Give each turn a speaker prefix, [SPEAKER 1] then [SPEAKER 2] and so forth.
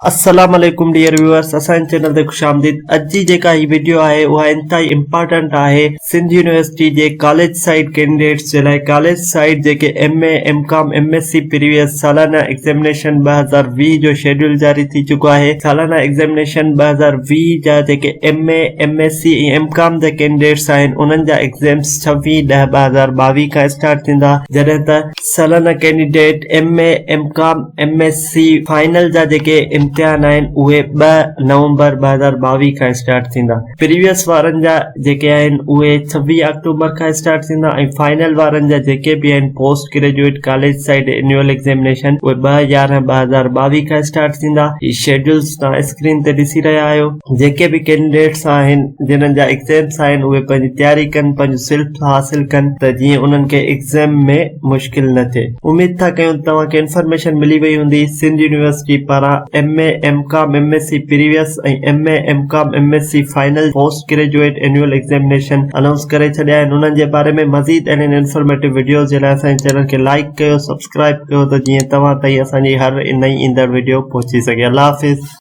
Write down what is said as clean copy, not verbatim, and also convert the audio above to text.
[SPEAKER 1] السلام عليڪم dear viewers اسان جي چينل تي خوش آمديد اڄ جي جيڪا هي وڊيو آهي اها انتهائي امپارٽنٽ آهي سنڌ يونيورسٽي جي ڪاليج سائيڊ ڪينڊيڊيٽس جي لاء ڪاليج سائيڊ جيڪي M A M com M S C previous سالانه ايگزيمنيشن 2020 جو شيڊيول جاري ٿي چڪو آهي سالانه ايگزيمنيشن 2020 جا جيڪي M A M S C ۽ M com جا ڪينڊيڊيٽس آهن انهن جا ايگزيمس 26 10 2022 کان اسٽارٽ ٿيندا جڏهن ته سالانه candidate M A, M com, M S C final جا جيڪي امتحان آهن اهي ٻه نومبر 2022 کان اسٽارٽ ٿيندا. پريويس وارن جا جيڪي آهن اهي 26 آڪٽوبر کان اسٽارٽ ٿيندا ۽ فائنل وارن جا جيڪي به آهن post graduate college side annual examination اهي ٻه يارهن 2022 کان اسٽارٽ ٿيندا. هي شيڊيولز توهان اسڪرين تي ڏسي رهيا آهيو. جيڪي به ڪينڊيڊيٽس آهن جنھن جا ايگزيمس آهن اهي پنهنجي تياري ڪن پنهنجو سيلف حاصل ڪن ته جيئن انهن کي ايگزيم ۾ مشڪل نه ٿئي. اميد ٿا ڪيون ته توهان کي انفارميشن ملي وئي هوندي. سنڌ يونيورسٽي پاران M A, M com, M S C previous ۽ M A, M com, M S C final post graduate annual examination announce ڪري ڇڏيا آهن انهن جي باري ۾ مزيد اهڙين انفارميٽو وڊيوز جي لاء اسان جي چينل کي لائيڪ ڪيو سبسڪرائيب ڪيو ته جيئن توهان تائين اسان جي هر نئين ايندڙ وڊيو پهچي سگهي الله حافظ.